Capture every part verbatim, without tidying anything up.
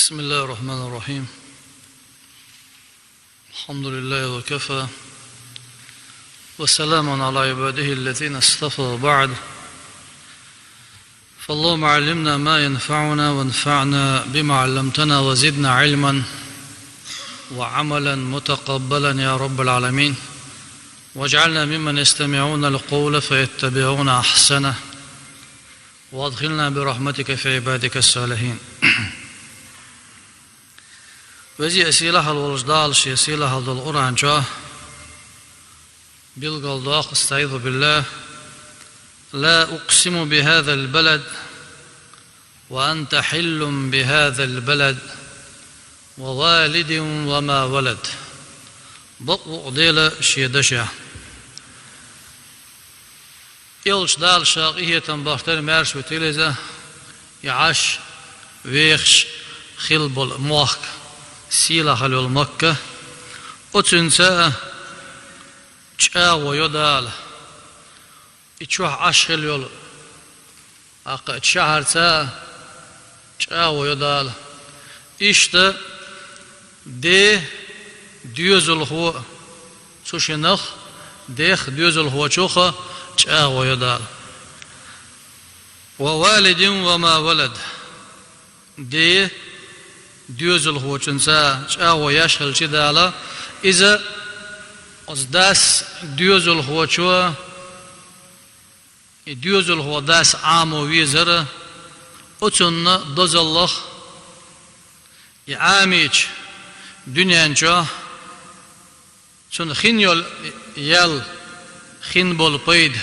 بسم الله الرحمن الرحيم. الحمد لله وكفى، وسلام على عباده الذين اصطفى، وبعد. فاللهم علمنا ما ينفعنا، وانفعنا بما علمتنا، وزدنا علما وعملا متقبلا يا رب العالمين، واجعلنا ممن يستمعون القول فيتبعون أحسنه، وأدخلنا برحمتك في عبادك الصالحين. Веза а сийлахьа волчу Дала Шен сийлахьалла долу Къуръан чохь билгалдоккху: أستعيذ بالله: «لا أقسم بهذا البلد، وأنت حل بهذا البلد، ووالد وما ولد». Бакъ ву-кх Дела Шен дашехь. Элча Дала Ша къинхетам бахийтар, маьрша витийла иза, и Ӏаш, вехаш хилла болу мохк, сийлахьалла йолу Макка, оцуьнца а чӀагӀо йо Дала. И чохь Ӏаш хилла йолу, тӀаккха шахьарца а чӀагӀо йо Дала. Иштта ден доьзалхо а, цу шинах, дех доьзалхочух а чӀагӀо йо Дала. «ووالد وما ولد». Ден доьзалхочуьнца чӀагӀо еш хилча Дала, иза оцу дас доьзалхочо, и доьзалхо дас Ӏамо везара, оцунна дозаллах и Ӏамийча дуьнен чохь цунна хин йолу ял, хин болу пайда.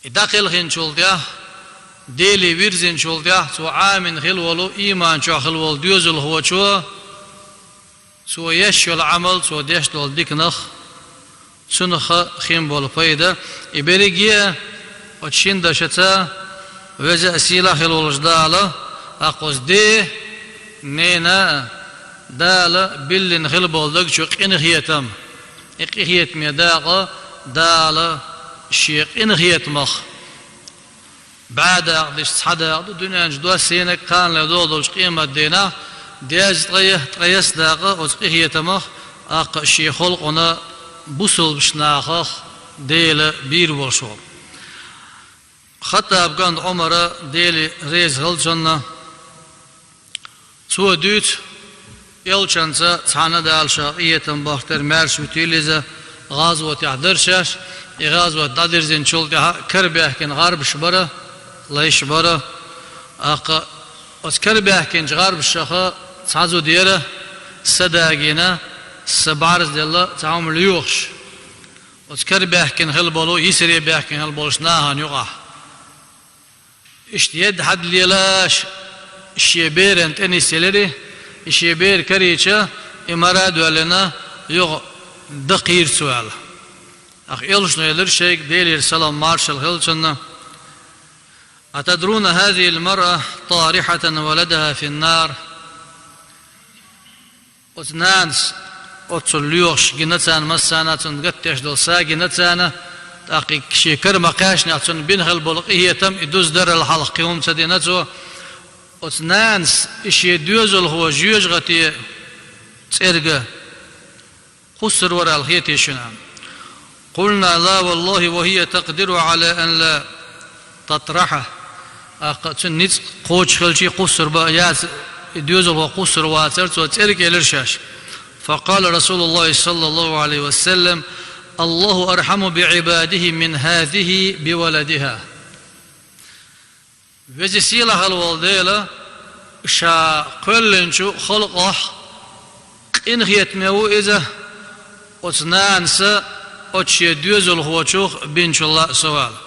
И дӀакхелхинчул тӀаьхьа, Деле вирзинчул тӀаьхьа цо Ӏамийна хилла волу, ийман чохь хилла волу доьзалхочо, цо еш йолу Ӏамал, цо деш долу диканах, цунах хин болу пайда. И берриге а оцу шина дашаца Веза а сийлахь хилла волчу Дала, тӀаккха оцу ден, ненан а Дала биллина хилла болу даг чу къинхетам. И къинхетаме дакъа Дала Шен къинхетамах бӀе дакъа деш цхьа дакъа ду, дуьнен чу доссийнарг, кхана ле долу долчу къематдийнахь дезткъе, ткъе ялх дакъа оцу къинхетамах, тӀаккха Шен халкъана, бусалбачу нахах Дела бийр волуш волу. Хаттаб кӀант Ӏумара, Дела реза хила цунна, цо дуьйцу, элчанца цхьаьна Дала Ша къинхетам бахийтар, маьрша витийла иза, гӀазотехь дара шаьш, и гӀазот дӀадирзинчул тӀаьхьа карабаьхкина гӀарбаш бара, лайш бара. ТӀаккха оцу карабаьхкинчу гӀарбашах цхьа зуда яра, са дагийна, са бӀарзделла, цхьа хӀума лоьхуш. Оцу карабаьхкина хилла болу, йисаре баьхкина хилла болчу нахана юкъахь. Иштта едда хьаьдда лелаш, шен беран тӀе нисъелира, и шен бер карийча, и мара а доьллина, юха дакхийра цо аьлла. ТӀаккха элчано элира шайга, Делера салам маршалла хила цунна: «أتدرون هذه المرأة طارحة ولدها في النار». Оцу нанас оццул лоьхуш гина царна, массарна а цунна гатдеш долу са гина царна, тӀаккха и шен кара ма-кхаьчнехь цунна бина хилла болу къинхетам, и дуза дарал хьалха кхин хӀума ца дина цо. Оцу нанас и шен доьзалхо жоьжахате цӀерга кхуссур вара аьлла хетий шуна? «قلنا: لا والله وهي تقدر على أن لا تطرحه». ТӀаккха цуьнан ницкъ кхочуш хилчий, кхуссур бан яц, и доьзалхо кхуссур вацара, цо цӀерга элира шаьш. «فقال رسول الله صلى الله عليه وسلم: الله أرحم بعباده من هذه بولدها». Веза-сийлахь хилла волу Дела Ша кхоьллинчу халкъах къинхетаме ву Иза, оцу нанас оцу шен доьзалхочух бинчул а совала.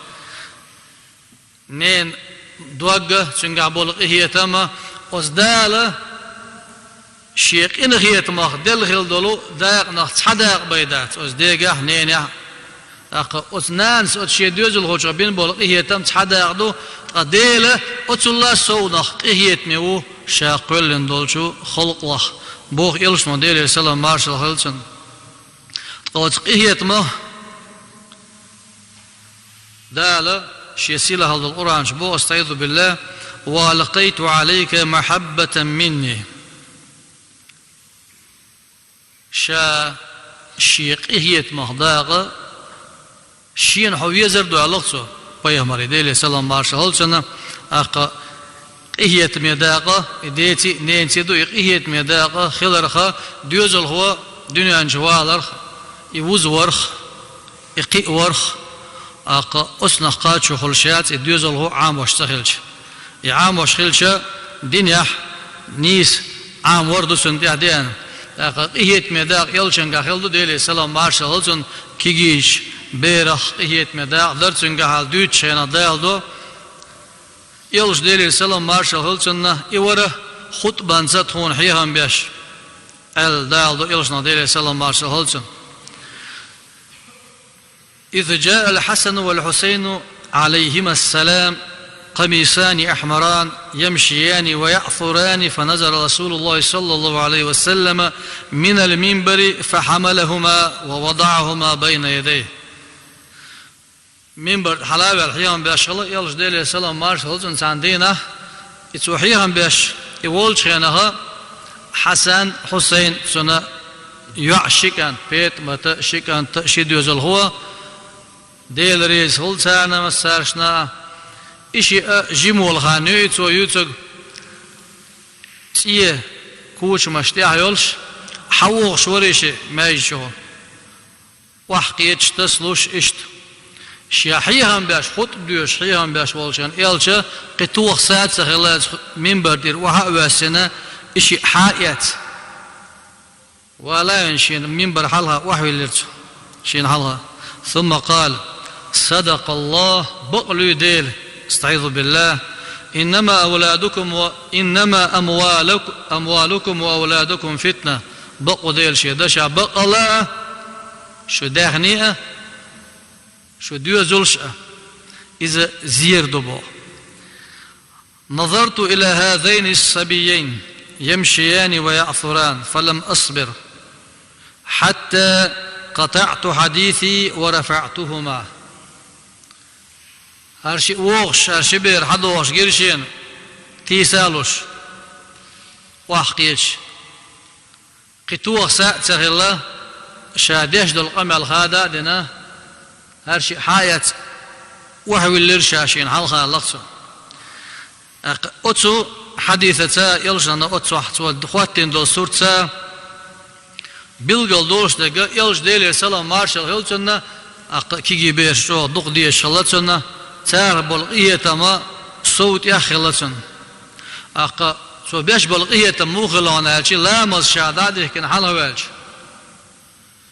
Ненан дог а, цуьнгахь болу къинхетам а, оцу Дала Шен къинхетамах делла хилла долу дакъанах цхьа дакъа бен дац оцу дегахь, ненехь. ТӀаккха оцу нанас оцу шен доьзалхочух бина болу къинхетам цхьа дакъа ду, ткъа Дела оцул а совнах къинхетаме ву Ша кхоьллина долчу халкъах, боху элчано, Делера салам маршалла хила цунна. Ткъа оцу къинхетамах Дала Шен сийлахьалла долу Къуръан чу боху, астаӀизу биллахӀ: «Ва алкъайту Ӏалайка махьаббатан минни». Ша шен къинхетамах дакъа шена хьо везар ду, аьлла цо, пайхамаре, Делера салам-маршалла хуьлда цунна. ТӀаккха къинхетаме дакъа, и деца а, ненаца а ду, и къинхетаме дакъа хиларх, доьзалхо дуьнен чу валарх, и вузаварх, и кхиаварх, тӀаккха оцунах кхачо хуьлуш яц и доьзалхо Ӏамош ца хилча. И Ӏамош хилча, динехь нийса Ӏамор ду цунна тӀехь деана. ТӀаккха къинхетаме дакъа элчангахь хилла ду, Делера салам-маршалла хуьлда цунна, кегийчу берах къинхетаме дакъа дара цуьнгахьа, дуьйцучу хенахь Дала до. Элча, Делера салам-маршалла хуьлда цунна, и вара хутбанца тхуна хьехам беш, аьлла Дала до элчанах, Делера салам-маршалла хуьлда цунна. «إذ جاء الحسن والحسين عليهما السلام قميصان أحمران يمشيان ويعثران فنزل رسول الله صلى الله عليه وسلم من المنبر فحملهما ووضعهما بين يديه». Минбар тӀе хьала а ваьлла хьехам беш хилла элча, Делера салам-маршалла хуьлда цунна, цхьана дийнахь, и цо хьехам беш, и волчу хенахь, Хьасан, Хьусайн, цуьнан йоӀ ши кӀант, ПетӀамат а, ши кӀант а, ши доьзалхо, Дела реза хуьлда царна массаршна а, и шиъ а жима волу хан ю и цо юьйцург, цӀе кучамаш тӀехь йолуш, хьан вогӀуш вара и шиъ маьждиг чухула. Охьакхеташ, тасалуш иштта. Шен хьехам беш, хутба доьшуш хьехам беш волчу хенахь элча кхин тоха са а ца хилла, минбар тӀера охьа а воьссина, и шиъ хьа а эцна, вала а вина, шена минбар хьалха охьавиллира цо, шена хьалха. ثم قال: صدق الله, бакъ луьй Дела, астаӀизу биллахӀ, إنما أولادكم و إنما أموالك أموالكم وأولادكم فتنة. Бакъ ву Дела шен дашехь, бакъ а лаа, шун даьхни а, шун доьзалш а, иза зер ду боху. نظرت إلى هذين الصبيين يمشيان ويعثران فلم أصبر حتى قطعت حديثي ورفعتهما. ХӀара шиъ вогӀуш, хӀара ши бер хьадогӀуш гира шена, тийсалуш, охьакхеташ. Кхин тоха са а ца хилла, ша деш долу къамел хада а дина, хӀара шиъ хьа а эцна, охьавиллира ша шена хьалха, аьлла цо. ТӀаккха оцу хьадисаца, элчанна оццохь цо хӀоттийна долу суртца, билггал долуш дерг, элча, Делера салам-маршалла хуьлда цунна, тӀаккха кегий бераш чӀогӀа дукха дезаш хилла цунна, царах болу къинхетам сов тӀех хилла цунна. ТӀаккха цо беш болу къинхетам муха хилла аьлча, ламаз ша дӀа а дихкина хьалхаваьлча,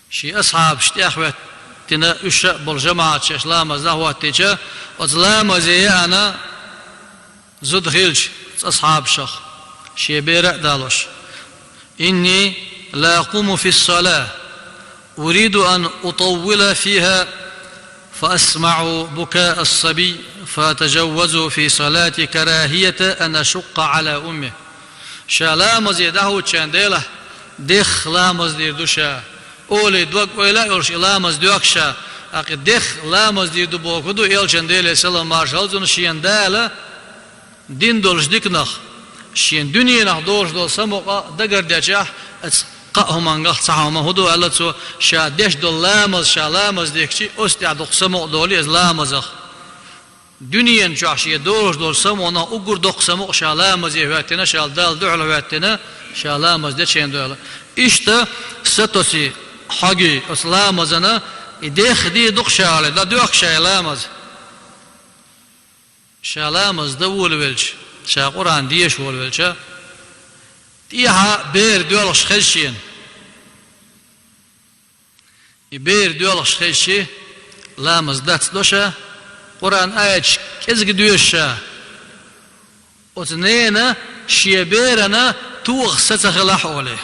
шен асхьабаш тӀехьахӀоьттина, уьш а болу жамаӀат шаьш ламаз дӀахӀоттийча, оцу ламазе яана зуда хилча оцу асхьабашах, шен бер а далош: إني لأقوم في الصلاة أريد أن أطول فيها فأسمع بكاء الصبي فأتجوز في صلاتي كراهية أن أشق على أمه. Ша ламазе дӀахӀуттучу хенахь, делахь, дехха ламаз дийр ду ша, олий дог-ойла а йолуш и ламаз доьху ша, тӀаккха дехха ламаз дийр ду бохург ду элчанна, Делера салам-маршалла хуьлда цунна, шена Дала дина долчу диканах, шена дуьненах долуш долу самукъа дагардечохь, оцу кхаа хӀуманах цхьа хӀума хӀун ду аьлла цо, ша деш долу ламаз, ша ламаз дихкича, оцу тӀехь дукха самукъа долий иза ламазах. Дуьнен чохь шен долуш долу самукъанах уггар доккха самукъа ша ламазе хӀоьттина, ша Далла дуьхьал хӀоьттина, ша ламаз дечу хенахь ду аьлла. Иштта сатосий, хьогий оцу ламазана, и дехха дийр ду-кх ша аьлла, дӀадоьху ша и ламаз. Ша ламаз дан волавелча, ша Къуръан деша волавелча, тӀехьа бер доьлхуш хеза шена. И бер доьлхуш хезча, ламаз дацдо ша, Къуръан аяташ кӀезиг доьшу ша. Оцу ненан шен берана тоха са ца хилахь олий.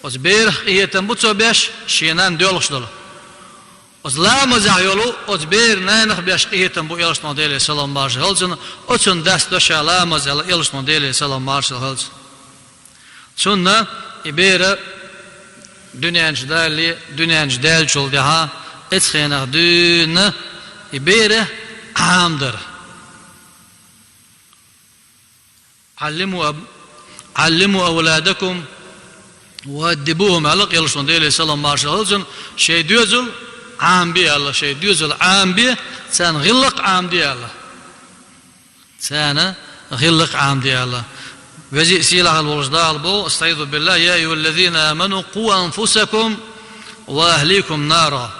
Оцу берах къинхетам бу цо беш, шен нанна доьлхуш долу. Оцу ламазехь йолу оцу беран нанах беш къинхетам бу элчанах, Делера салам-маршалла хуьлда цунна, оцунна дацдо ша ламаз аьлла элчанах, Делера салам-маршалла хуьлда цунна. Цунна и бер дуьнен чу далале, дуьнен чу даьллачул тӀаьхьа, оцу хенахь дуьйна и бер Ӏамдар. «Ӏаллиму аб-, Ӏаллиму авладакум ва аддибухум», аьлла Элчано, Деле салам маршал хилда цунна, шоай доьзал Ӏамабе аьлла, шоай доьзал Ӏамабе, царна гӀиллакх Ӏамаде аьлла. Царна гӀиллакх Ӏамаде аьлла. Веза а сийлахь а волча Дала боху: «أستعيذ بالله، يا أيها الذين آمنوا قوا أنفسكم وأهليكم نارا».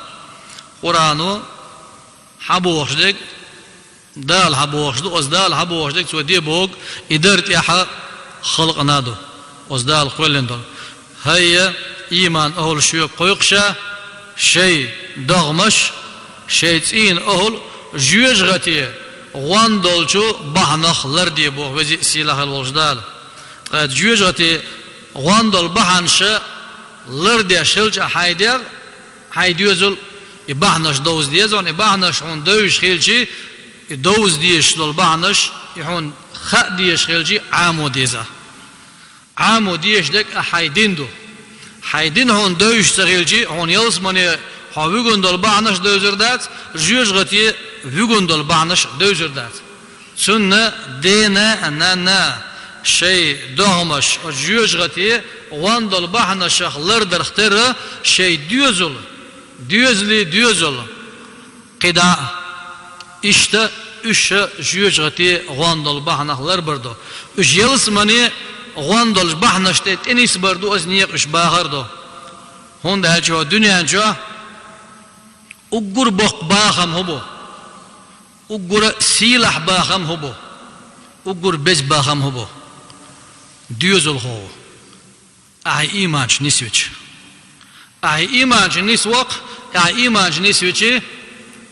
Къуръано хьабохуш дерг, Дала хьабохуш ду, оцу Дала хьабохуш дерг, цо де бохург, и дар тӀехь халкъана ду, оцу Дала кхоьллина долу. ХӀай, ийман ахӀлу, шоьга кхойкху ша шайн догӀмаш, шайн цӀийнан ахӀлу жоьжахате гӀон долчу бахьанах ларде боху Веза а сийлахь а волчу Дала. Ткъа жоьжахате гӀон долу бахьанаш лардеш хилча хьайн дегӀ, хьайн доьзал, и бахьанаш довза деза хьуна, и бахьанаш хьуна девзаш хилча, и довза дезаш долу бахьанаш, и хьуна хаа дезаш хилча, Ӏамо деза. Ӏамо дезаш дерг а хьайн дин ду. Хьайн дин хьуна девзаш ца хилча, хьуна ялсамане хьо вуьгун долу бахьанаш девзар дац, жоьжахате вуьгун долу бахьанаш девзар дац. Цунна дена а, нанна а шайн догӀмаш оцу жоьжахате гӀон долу бахьанашах лардарх терра шайн доьзал, доьзале доьзал, кхидӀа а. Иштта уьш а жоьжахате гӀон долу бахьанах ларбар ду. Уьш ялсамане гӀон долчу бахьанаш тӀе тӀенисбар ду, оцу некъа уьш бахар ду. ХӀунда аьлча хӀокху дуьнен чохь уггар боккха бахам хӀун бу? Уггар сийлахь бахам хӀун бу? Уггар беза бахам хӀун бу? Доьзалхо ву. Ахьа ийманчу нисвича. Ахьа ийманчу нисвоккху, ахьа ийманчу нисвича,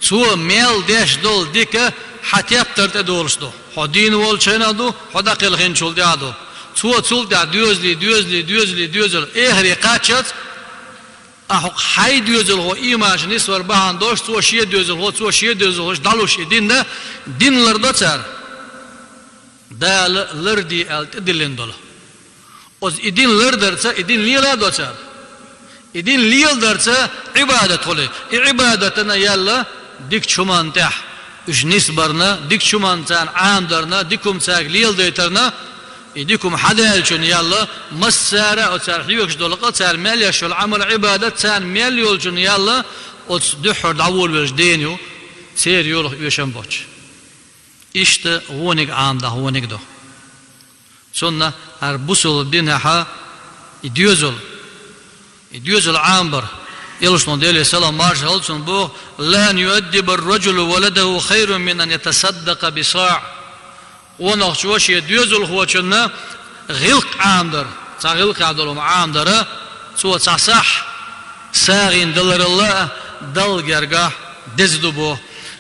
цо мел деш долу дика хьан тептар тӀе долуш ду. Хьо дийна волчу хенахь ду, хьо дӀакхелхинчул тӀаьхьа ду. Цо цул тӀаьхьа доьзале, доьзале, доьзале, доьзал. Эхаре кхаччалц, ахьа хьайн доьзалхо ийманчу нисвар бахьана долуш, цо шен доьзалхо, цо шен доьзалхо дӀалуш и дин дан, дин лардо цара. Дала ларде аьлла тӀедиллина долу. Оцу и дин лардарца, и дин лела а до цара. И дин леладарца Ӏибадат хуьлу. И Ӏибадатана яьлла дикачу хӀуманна тӀехь. Уьш нисбарна, дикачу хӀуманна царна Ӏамадарна, дика хӀума цаьрга леладайтарна, и дика хӀума хьадаьллачунна яьлла, массара а оцара хьоьгуш долу къа, цара мел еш йолу Ӏамал, Ӏибадат царна мел йолчунна яьлла, оцу дуьххьара дӀаволавелчу дена ю, церан йолах оьшам боцуш. Иштта вониг Ӏамадахь вониг ду. Цунна хӀара бусалба динехь и доьзал, и доьзал Ӏамабар. Элчано, Деле салам маршалла хилда цунна, боху: «لأن يؤدب الرجل ولده خير من أن يتصدق بصاع». Къонахчо шен доьзалхочунна гӀиллакх Ӏамадар, цхьа гӀиллакхехь долу хӀума Ӏамадар, цо цхьа сахь сагӀина даларал а Далла гергахь деза ду боху.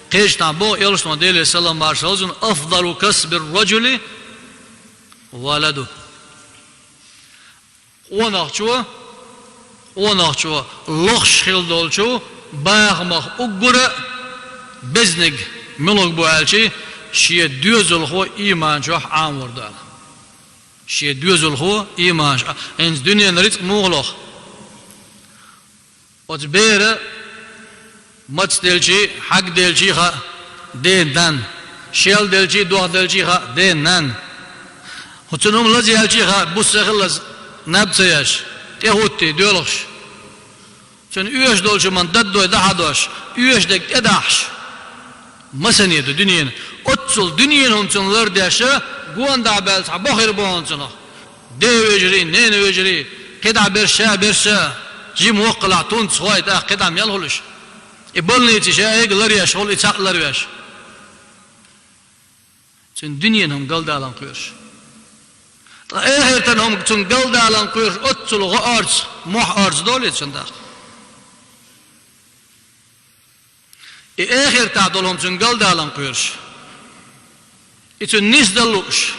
Кхечанхьа боху Элчано, Деле салам маршалла хилда цунна: «أفضل كسب الرجل ولده». Къонахчо, къонахчо лохуш хила долчу бахамах уггар а безниг муьлхарг бу аьлча, шен доьзалхо ийман чохь Ӏамор ду аьлла. Шен доьзалхо ийман чохь. ХӀинца дуьненан рицкъ муха лоху? Оцу бера маца делчий, хьагделчий хаьа ден-нанна, шел делчий, дох делчий хаьа ден-нанна. ХӀу цунна хӀума лазаелчий хаьа, буса ца хилла лаза, наб ца еш, тӀехӀуттий, доьлхуш. Цунна оьшуш долчу хӀуманна даддой дӀахьадош, оьшуш дерг тӀедахьаш. Масане ду дуьненан. Оццул дуьненан хӀума цунна лардеш, гонах баьлла цхьа бохир бу хьуна цунах. Ден вежарий, ненан вежарий, кхидӀа берш, ша берш, жима воккхалахь тунцахой, тӀаккха кхидӀа мел хуьлуш. И больници ша эга ларъеш хуьлу, и цхьаъ ларвеш. Цуьнан дуьненан хӀума галдалан кхоьруш. Ткъа эхартан хӀума цуьнан галдалан кхоьруш, оццул гӀо орца, мохь орца долий цуьнан тӀаккха? И эхартахь долу хӀума цуьнан галдалан кхоьруш, и цуьнан нисдан лууш,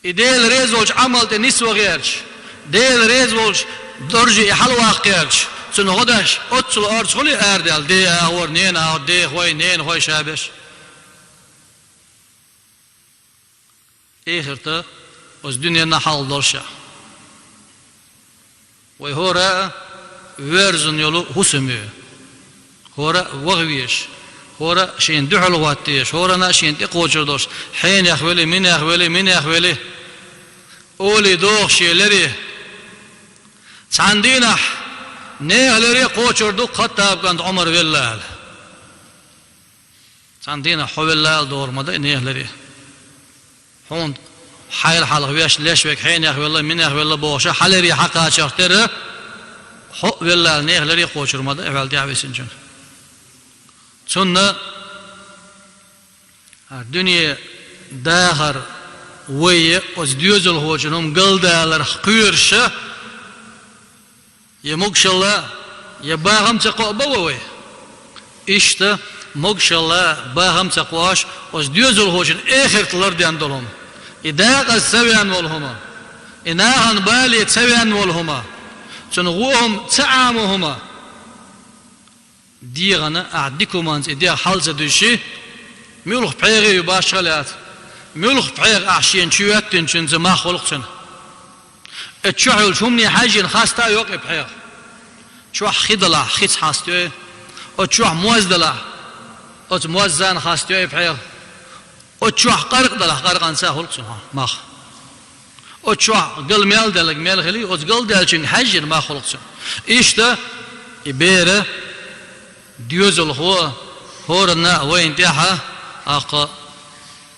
и Дела реза волчу Ӏамал тӀе нисван гӀерташ, Дела реза волчу доржи и хьалаваккха гӀерташ, цуьнан гӀо деш, оццул орца хуьлий арадаьлла ден агӀор, ненан агӀор, дехой, ненахой, ша берш? Эхарта оцу дуьненна хьалха долуш а. Вай хӀора а верзана йолу хӀусам ю. ХӀора а ваха везаш, ХӀора шен дуьхьал гӀоттеш, хӀорана шен тӀекхочур долуш, хьенех вели, минех вели, минех вели, олий дохуш еларе. Цхьана дийнахь нехан лере кхочур ду Хаттаб кӀант Ӏумар велла аьлла. Цхьана дийнахь хьо велла аьлла догӀур ма дай нехан лере. Хьуна хьайла хьалха веш, леш верг хьенех велла, минех велла бохуша, хьан лере хьакхачарх тера, хьо а велла аьлла нехан лере кхочур ма дай, хьол тӀехь висинчун. Цунна дуьне дахар вай оцу доьзалхочун хӀума галдаларх кхоьруша, я могушалла, я бахам ца кхоъ бан вай. Иштта могушалла, бахам ца кхоъуш, оцу доьзалхочун эхарт ларден долу хӀума. И дакъаза ца вен волу хӀума. И нахана бале ца вен волу хӀума. Цунна гӀо хӀума ца Ӏамо хӀума. ДегӀана ахь дика хӀуманца и дегӀ хьал ца дуьсчи, муьлха пхьегӀа ю башха лаьцна. Муьлха пхьегӀа ахь шена чу хӀоьттинчуьнца мах хуьлу-кх цуьнан. Оцу чохь йолчу хӀумане хьаьжжина хаста а йоккху и пхьегӀа. Чохь хи далахь, хица хастайой. Оцу чохь моз далахь, оцу моззана хастайой и пхьегӀа. Оцу чохь къаркъа далахь, къаркъанца хуьлу-кх цуьнан мах. Оцу чохь гал мел делларг мел хили, оцу гал даьллачуьнга хьаьжжина мах хуьлу-кх цуьнан. Иштта и бер, доьзалхо, хӀоранна а вайна тӀехь а, аккха,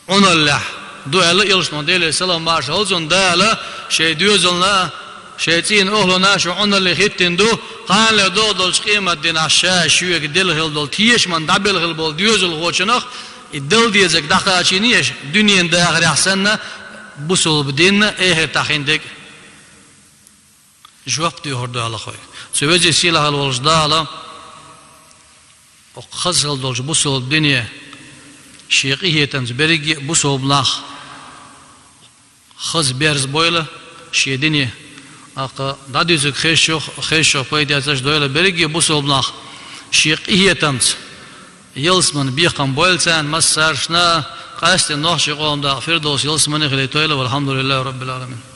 Ӏуналлехь ду аьлла, Элчано, Делера салам-маршалла хуьлда цунна, Дала шайн доьзална, шайн цӀийнан охӀлана шу Ӏуналле хӀиттина ду, кханале догӀу долчу къематдийнахь ша шуьга делла хилла долу тешаман дӀабелла хилла болу доьзалхочунах, и дала дезарг дӀакхачийна еш, дуьненан дахарехь санна, бусалба динна эхартахь хин дерг. Жоп доьхур ду аьлла хой. Цу везий сийлахь волчу Дала хаза хилла долчу бусалба дине шен къинхетамца берриге а бусалба нах хаза берза бойла шен дине. Аккха дӀадуьйцург хезачух, хезачух пайда эцарш дойла берриге а бусалба нах шен къинхетамца. Ялсаман бекхам бойла царна массаршна, къаьсттина нохчийн къоман дакъа Фирдовс ялсамане хилийтойла, валхьамдулиллахӀи роббил Ӏаламин.